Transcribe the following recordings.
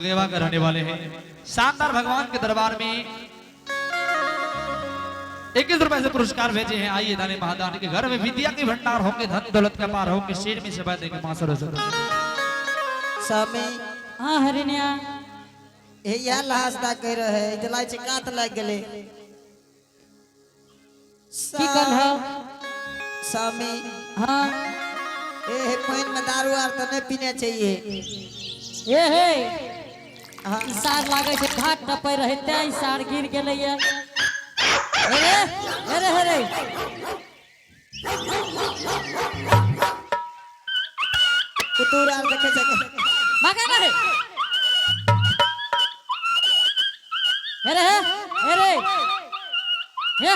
गेवा के रहने वाले हैं। शानदार भगवान के दरबार में 21 रुपए से पुरस्कार भेजे हैं। आइए, दाने महादान के घर में विद्या के भंडार होंगे, धन दौलत का पार होंगे, शेर में सेवा देंगे मां सरस्वती। स्वामी। हाँ हरिणिया। हे इएह लहास दा कहि रहे तऽ लागै छै कात लागि गेलै। की कहलहो? स्वामी। हाँ। ए हे, पानि में दारू आर तऽ नहि पीने चाहिए। हे हे। हाँ। ई सार लागै छै घाट टपै रहै तें ई सार गिर गेलैया। अरे अरे अरे। कुतुर आर देखै छै। भागे ना हे। अरे हे अरे हे,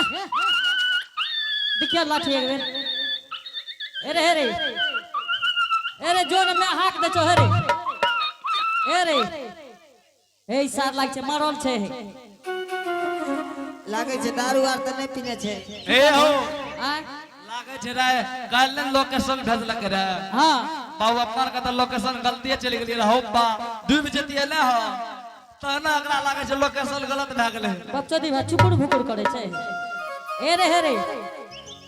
देखियो लाठी एक बेर। अरे अरे अरे, जोन में हाक दे छो। अरे अरे हे, ई सार लाग छै मरल छै। लागै छै दारू आर तऽ नहि पीने छै। ए हो। आ। लागे छै रे, काल्हि ने लोकेशन भेजलक रे। हाँ। बाबू, अपना के तऽ लोकेशन गलतिये चलि गेलियै रे। हौ बा, डूबि जतियै ने हो तहन एकरा लागे छै लोकेशन गलत भए गेलै। बपचोदी भा चुकुर भुकुर करे छै। ए रे हे रे,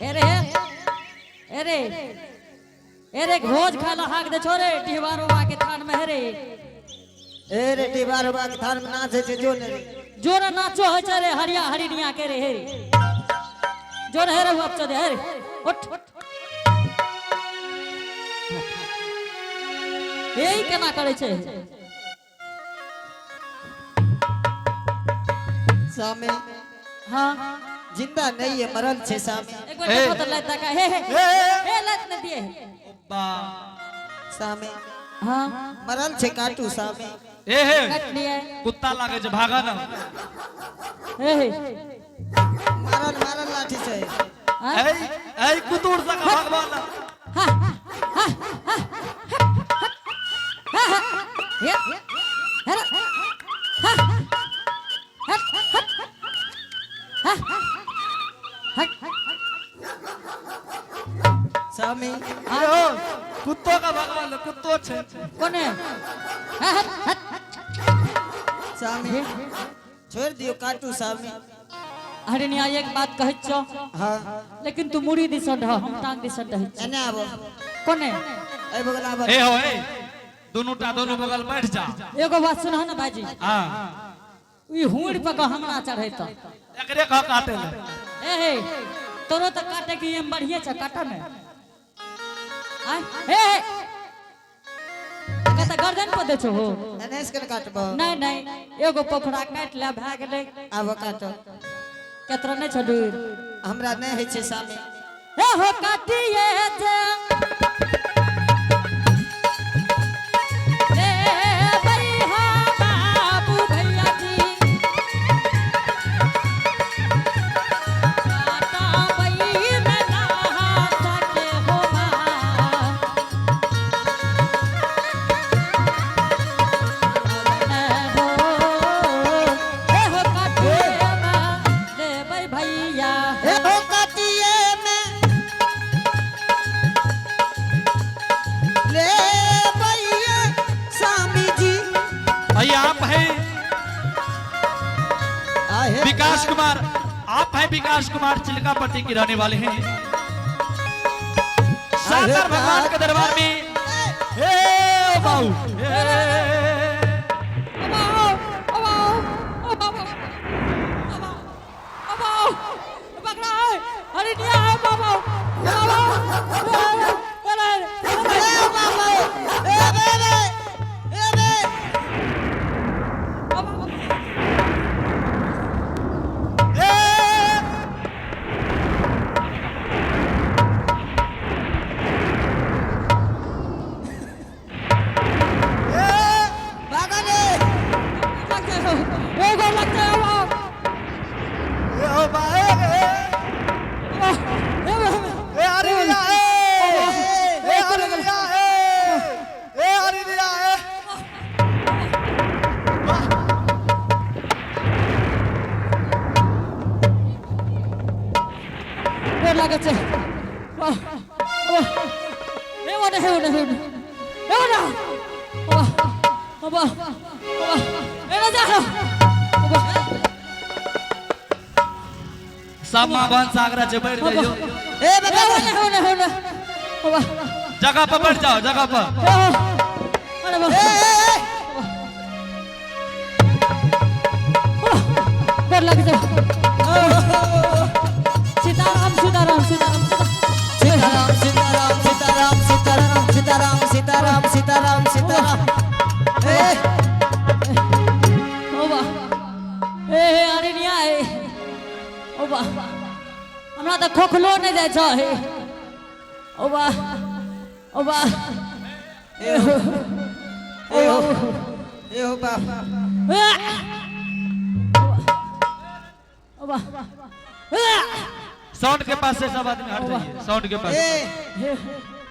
ए रे हे, ए रे ए रे, भोज खाय ला हाक दे छोरे डिहबार बाबा के थान में हे रे। ए रे, डिहबार बाबा के थान में नाच होइ छै, जो ने रे। जोर नाचो होइ छै रे हरिया हरिणिया के रे हे रे। जोर हे रे बपचोदी हे रे, उठ। हे, ई केना करे छै? स्वामी। हाँ। जिंदा नहीं है, मरल छै स्वामी। एक बार देखो तो लात का हे हे। ए। हे, लात न दिए। बा। स्वामी। हाँ। मरल छै, काटू स्वामी। ए हे। काट लिए। कुत्ता लागे छै, भागा न। हे हे। मारल मारल लाठी छै। हाँ? ए ए, कुतुर से भगवान। हाँ हाँ हाँ हाँ हे हे हाँ हट हट हाँ हट। स्वामी। ए हो, कुत्तो का भगवान, कुत्तो छै। कोने हाँ हट हट। स्वामी, छोड़ि दियौ, काटू स्वामी। हरिणिया, एक बात कहै छौ। हाँ। लेकिन तू मुड़ी दिसन रह, हम टांग दिसन रहै छी। एने आबो। कोने? एहि बगल आबो। ए हो, ए, दोनों टा दोनों बगल बैठ जा। एगो बात सुनह ना भाजी। हाँ। ई हुड़ पर के हमरा चढ़े त। एकरे कह काटे ले। ए हे, तोरो तऽ काटे के एम बढ़िए छै, काट ने। आय हे हे, कत गर्दन पर दे छो हो। एने से केना काटबो? नहीं नहीं, एगो पोखरा काटि ले, भए गेलै। आबो, काटो। केतरो नहि छ दूर। हमरा नहि होइ छै स्वामी। ए हो, काटिए जे ले बैहा बाबू भैया जी, काटा बई में नहा सके हो माँ। हो ए हो, काटिए माँ लेबै भैया। हे हो, काटिए में ले भैया स्वामी जी। भैया, आप हैं आहे। विकास कुमार, आप हैं विकास कुमार, चिल्कापट्टी के रहने वाले हैं। शानदार भगवान के दरबार में हे बाबू हे। अबाओ अबाओ अबाओ अबाओ, पकड़ा है हरिणिया है। बाबा बाबा, अरे। ए बाबा, ए बे बे, ए बे। ए। ए। सामा वंश आगरा छै, बैठ जाइयो। ए ए बाबा। होने होने होने ओ बा। जगह पर बैठ जाओ, जगह पर। ए हो। अरे बा। ए ए, ए। गोर लग जाओ। सीताराम सीताराम सीताराम। सीताराम सीताराम सीताराम सीताराम सीताराम सीताराम सीताराम सीताराम। ए। ओ बा। ए हे अरनिया हे। ओ बा, हमरा तऽ खोखलो नहि जाइ छ हे। ओ बा, ओ बा। ए हो, ए हो, ए हो बाप। ए! ओ बा। ए! साउंड के पास से सब आदमी हट जाइए, साउंड के पास। ए,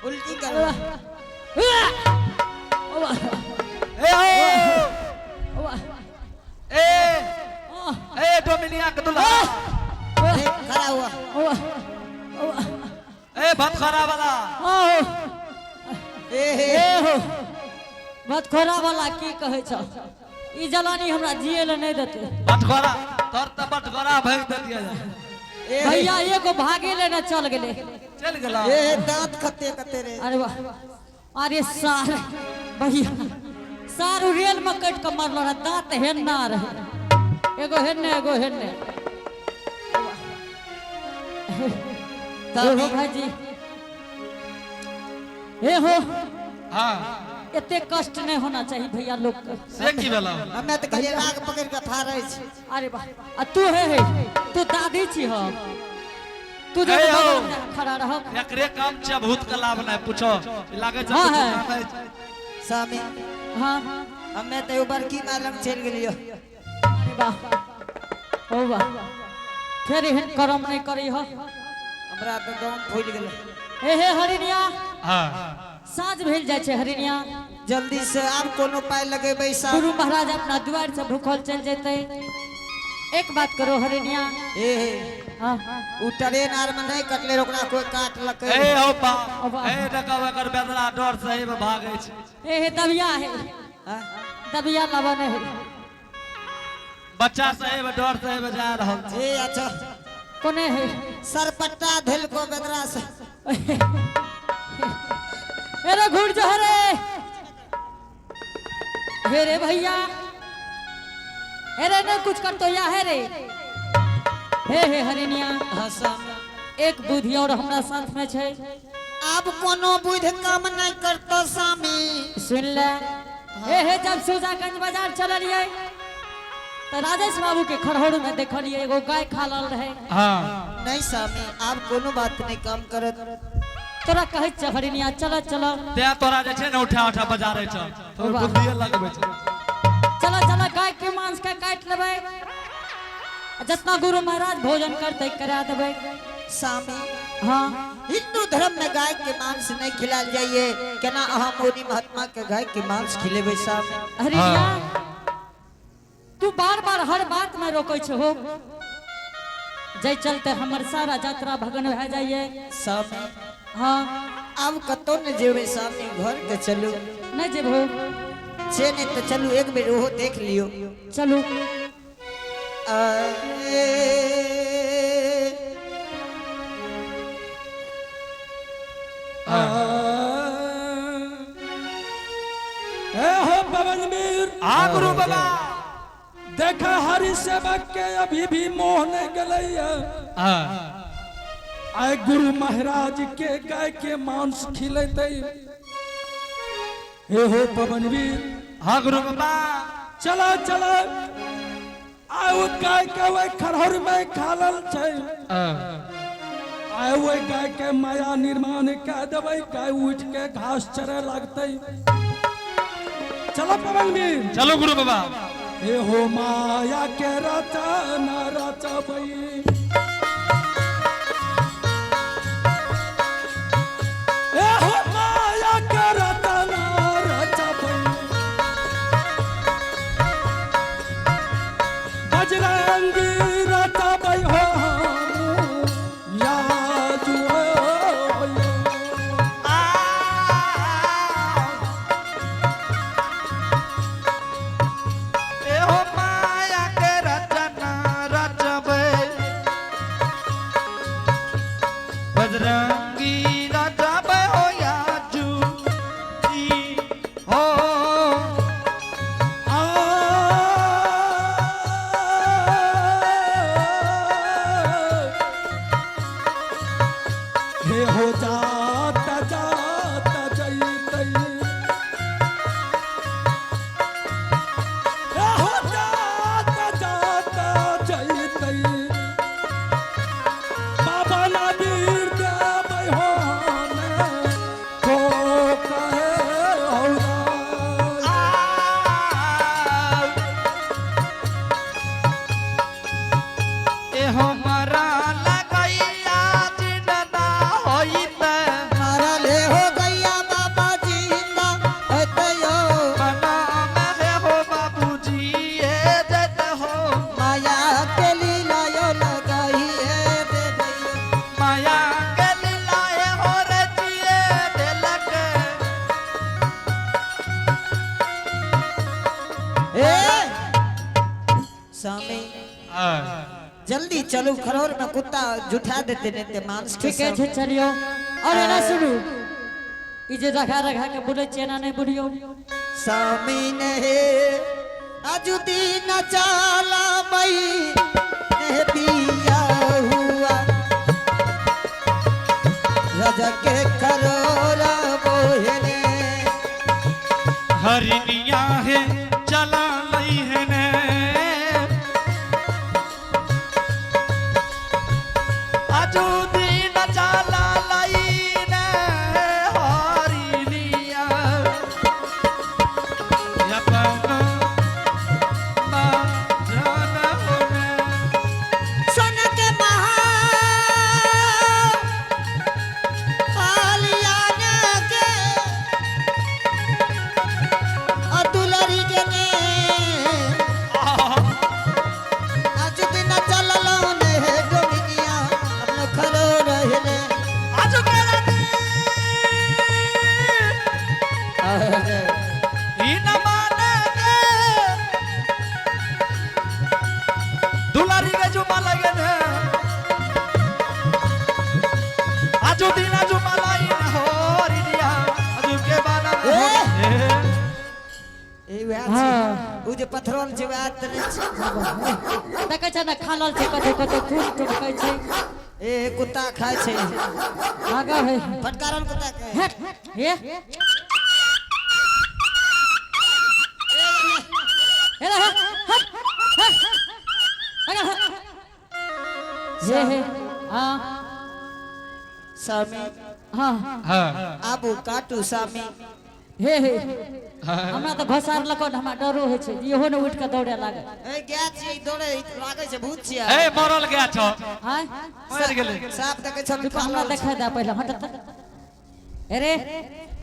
उल्टी कर। ए! ओ बा। ए हो। ओ बा। ए। ओ। ए डोमिनिया के दुल्हा। ए, खड़ा हुआ। ओ बा। ओ बा। ए भतखरा वाला। ओ। ए हे। ए हो, भतखोरा वाला की कहै छ? ई जलानी हमरा जिए ले नहि देतै। भतखरा तोर तऽ भतखरा भागि देलियै। ए। भैया, एगो भागे ले ने चल गेलै। चलि गेला। ए, दांत कते कते रे। अरे वाह, अरे सार भैया, सार उ रेल में कटि के मरलो रहे, दांत हेन्ना रहे, एगो हेन्ने, एगो हेन्ने। ए हो भाईजी, हे हो। हाँ। एते कष्ट नहीं होना चाहिए भैया लोग के। से की भेला? हमे तऽ खाली राग पकड़ के फाड़ै छी। अरे वाह, आ तू हे हे, तू दादी छी हम, तू जे हे हो। बगल में खड़ा रह। एकरे काम छै भूत कला बनाए, पूछो लागै छै। हाँ, कुछो है। काम है। स्वामी। हाँ। हमे तऽ एगो बड़की माय लग चलि गेलियो। अरे वाह, ओ वाह, फेर एहन करम नहीं करी हो। हमरा तऽ दम फूलि गेलै। हे हे हरिनिया। हाँ। साँझ भेल जाइ छै हरिनिया। जल्दी से आब कोनो पाइ लगेबै साहब। गुरु महाराज अपना दुआर से भूखल चलि जेतै। एक बात करो हरिनिया। ए हे। हाँ। उ ट्रेन आर में नहि कटलै रह, ओकरा कोइ काटलकै। ए हो बाप, ए देखब एकर बेदरा डर से एहिमे भागै छै। ए हे दबिया है। हाँ? दबिया लाबऽ नहि है। बच्चा से एहिमे डर से एहिमे जा रहल छै। ए अच्छा। कोने है? सरपट्टा धेलको बेदरा से। अरे घुर जो रे, हे रे भैया, हे रे, नहीं कुछ कर तो या है रे। हे हे हरिनिया। हाँ स्वामी। एक बुद्धि और हमरा साथ में छै। आब कोनो बुद्धि काम नहि करतो स्वामी। सुन ले। हे हे, जब सुजागंज बाजार चललिए तो राजेश बाबू के खरहोर में देखलिए, एगो गाय खा लल रहे। हाँ। नहीं स्वामी, आब कोनो बात नहीं काम करत। तोरा कहै छै हरिनिया, चल चल। तें तोरा जे छै ने उठा उठा बजारै छ, तोर वाह। बुद्धिए लगबै छै। चल चल, गाय के मांस के काटि लेबै, आ जितना गुरु महाराज भोजन करते करा देबै। स्वामी। हाँ। हिंदू धर्म में गाय के मांस नहीं खिलाल जाइए, केना अहाँ मोदी महात्मा के गाय के मांस खिलेबै स्वामी? हरिनिया, तू बार बार हर बात में रोकै छहो, जै चलते हमर सारा यात्रा भगन भए जाइए। स्वामी। हाँ। आब कतौ ने जेबै स्वामी, घर के चलू। नहीं जेबहो? से नहीं तो चलू, एक बेर ओहो देख लियो। चलू। अरे। ए हो पवनवीर। हाँ गुरु बाबा। देखा, हरि सेवक के अभी भी मोह नहीं गलैया। हाँ। आय गुरु महाराज के गाय के मांस खिलेते। हे हो पवनवीर। हाँ गुरु बाबा। चला चला, आय गाय के ओहि खरहर में खालल छै। हाँ। आय ओहि गाय के माया निर्माण कह देबै, गाय उठ के घास चरे लगतै। चलो पवनवीर। चलो गुरु बाबा। हे हो माया के रचना रचबई, ए हो माया के रचना रचबई, बजरंगी रचबई हो हम याजु हो। ए हो माया के रचना रचबै। स्वामी जल्दी चलू, खरोर में कुत्ता जुठा देते नहीं ते मांस के ठीके छै सब। चलियो। और एना सुनू, ई जे रखा रखा के बोलै छियै, एना नहि बोलियौ। स्वामी ने अजुदी न चाला मई ने पिया हुआ रज के खरोरा बोहने। हरिनिया है चला लई है ने, आजू दिन चला लई ने हरिनिया, अपना जान होने। सोन के महा पालिया ने के अतुलरी के ने आज दिन चललो ने डोमिनिया अपनो खरो रहने। आजू के राती अरे ई न माने के दुलारी के जुमा लगे ने, आजू दिन जुमा लाई न हरिनिया, आजू के बाना ए! ए वएह छै। हाँ। उ जे पथरल छै वएह तऽ नहि छै। देखै छै ने, खालल छै कतौ कतौ, खून टपकै छै। ए कुत्ता खाय छै। भागा है। फटकारल कुत्ता के। हट हे हे रे, हट हट हट भागा, हट। हे हे हाँ। स्वामी। हाँ। हाँ। आबू काटू स्वामी। हे हे, हमरा तऽ घोसारलको ने, हमरा डरो होइ छै, इहो ने उठि कऽ दौड़े लागल। ए गाय छियै, ई दौड़े लागै छै, भूत छियै। ए मरल गया छौ। आँय? मर गेलै। साप देखै छल। रुको, हमरा देखा दे पहिले। हट तऽ। अरे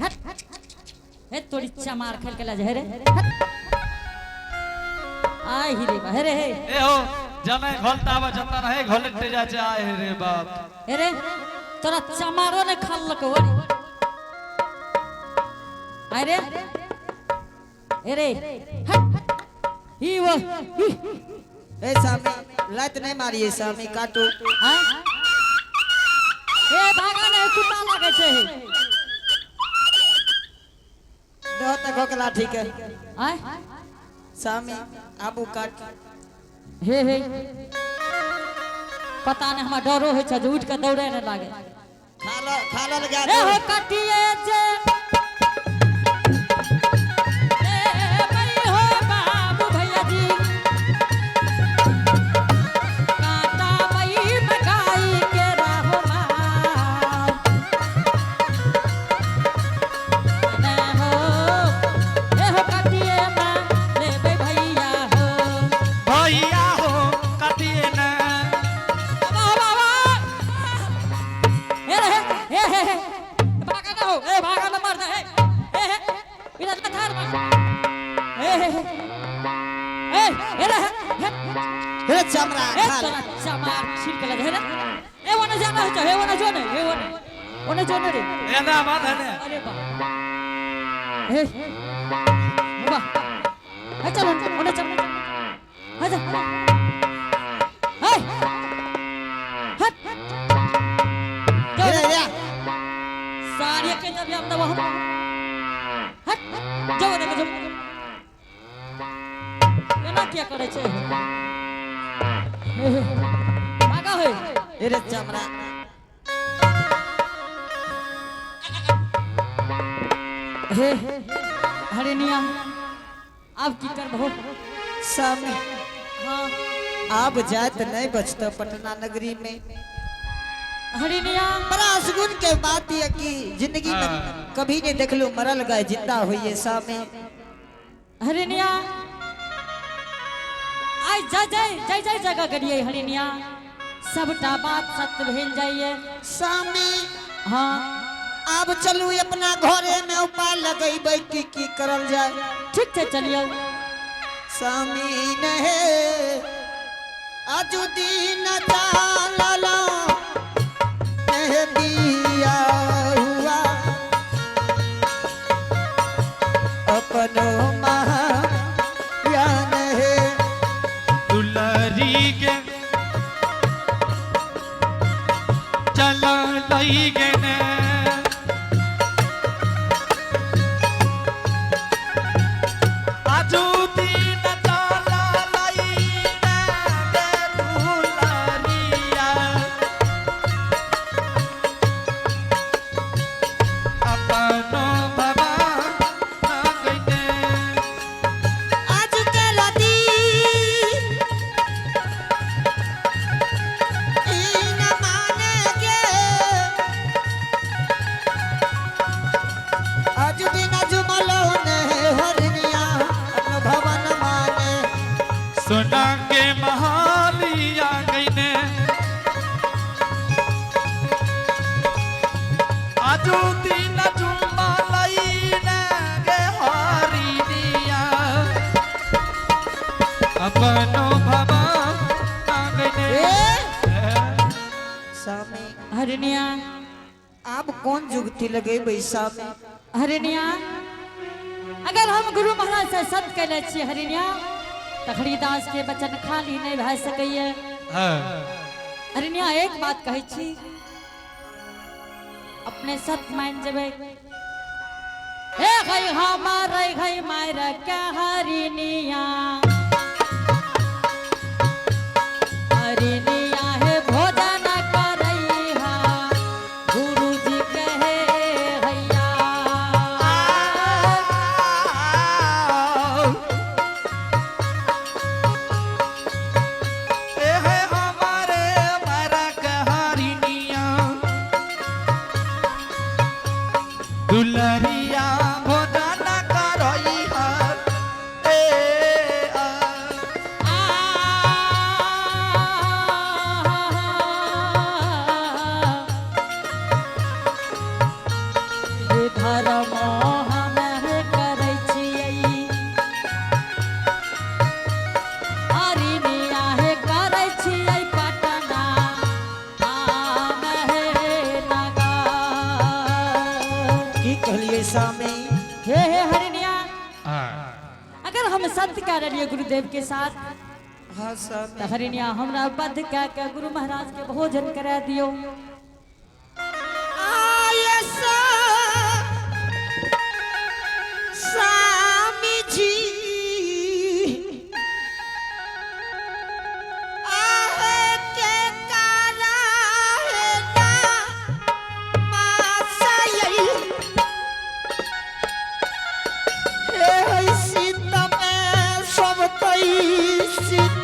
हट, हे तोरी चमार खेल के ला जे, हे रे हट। आय ही रे बा, हे रे हे। ए हो जने घोलता आवे जता रहे घोलते जाय छै, आय रे बाप। हे रे, तोरा चमारो ने खालक ओरे। आय रे, हे रे हट, ही वो ही। ए स्वामी, लात नहीं मारिए स्वामी, काटू। आय ए भागा ने, कुत्ता लागे छै हे। दो तक होके लाठी के। आय? स्वामी आबू काट। हे हे, पता नहीं, हमरा डरो होइ छै जे उठि कऽ दौड़े ने लागे। खालल खालल गाय। ए हो कटिए जे ए मई हो बाबू भैया जी, कांटा मई मकाई के राहो मार ने हो, ए हो कटिए मा लेबै भैया हो। भैया हो कटिए ने। बाबा बाबा, हे रे हे हे हे, भागा ना हो, ए भागा ना, मार दे हे हे हे, इधर लथार मार, हे हे हे ए हे रे हे। हे चमड़ा ए खाल। तोरा चमार छील के लगे, हे रे ए ओने जाना है, हे ओने जो ने, हे ओने ओने जो ने रे। ए ना बात है ने। अरे बा, हे बा, हे चल ओने चल, हे जा, हे हट। हे रे या। साड़ी के जब हम दबा हट, जाओ रे जाओ, एना किया करे छै? भागा है। हे रे चमड़ा। हे हरिनिया, अब की करबहो? स्वामी। हाँ। आब जात नहीं बचतो पटना नगरी में। हरिनिया। बड़ा असगुन के बात यह कि जिंदगी में कभी नहीं देखलू मरल गाय जिंदा होइए स्वामी। हरिनिया, आइ जय जय जय जय जगह गेलियै हरिनिया, सबटा बात सत्य भेल जाइए। स्वामी। हाँ। आब चलू अपना घरे में, उपाय लगेबै की की करल जाए। ठीक छै, चलियौ। स्वामी नहे आजू दिन चालला नहे बिया हुआ अपनो महा या नहे। दुलारी सोना के महालिया गईने आजू दिन चुम्मा लईने गे हरिनिया अपनो भवा आ गईने। ए स्वामी, हरिणिया। आब कौन जुगती लगेबै स्वामी? हरिणिया, अगर हम गुरु महाराज से संत कैले छियै हरिणिया, तऽ हरिदास के वचन खाली नहि भए सकैए। हाँ। हरिणिया, एक बात कहै छी, अपने सत मान जेबै। हे गई हमार गई मार के हरिणिया, हरिणिया हे भोजन करैहा गुरुजी कहे हैया। ए है हमारे मरक हरिनिया, दुलरिया भोजन करई हर ए आ। धर्म हम करै छियै हरिणिया, हे करै छियै पटना आम हे नगर। की कहलिए स्वामी? हे हे हरिणिया, हाँ। अगर हम संत कह रहियै गुरुदेव के साथ, हाँ स्वामी। तऽ हरिणिया, हमरा बद्ध कए के गुरु महाराज के भोजन करा दियौ। आय स्वामी जी, आहे के कारा ना मासई, हे सीता में सब तई सीता।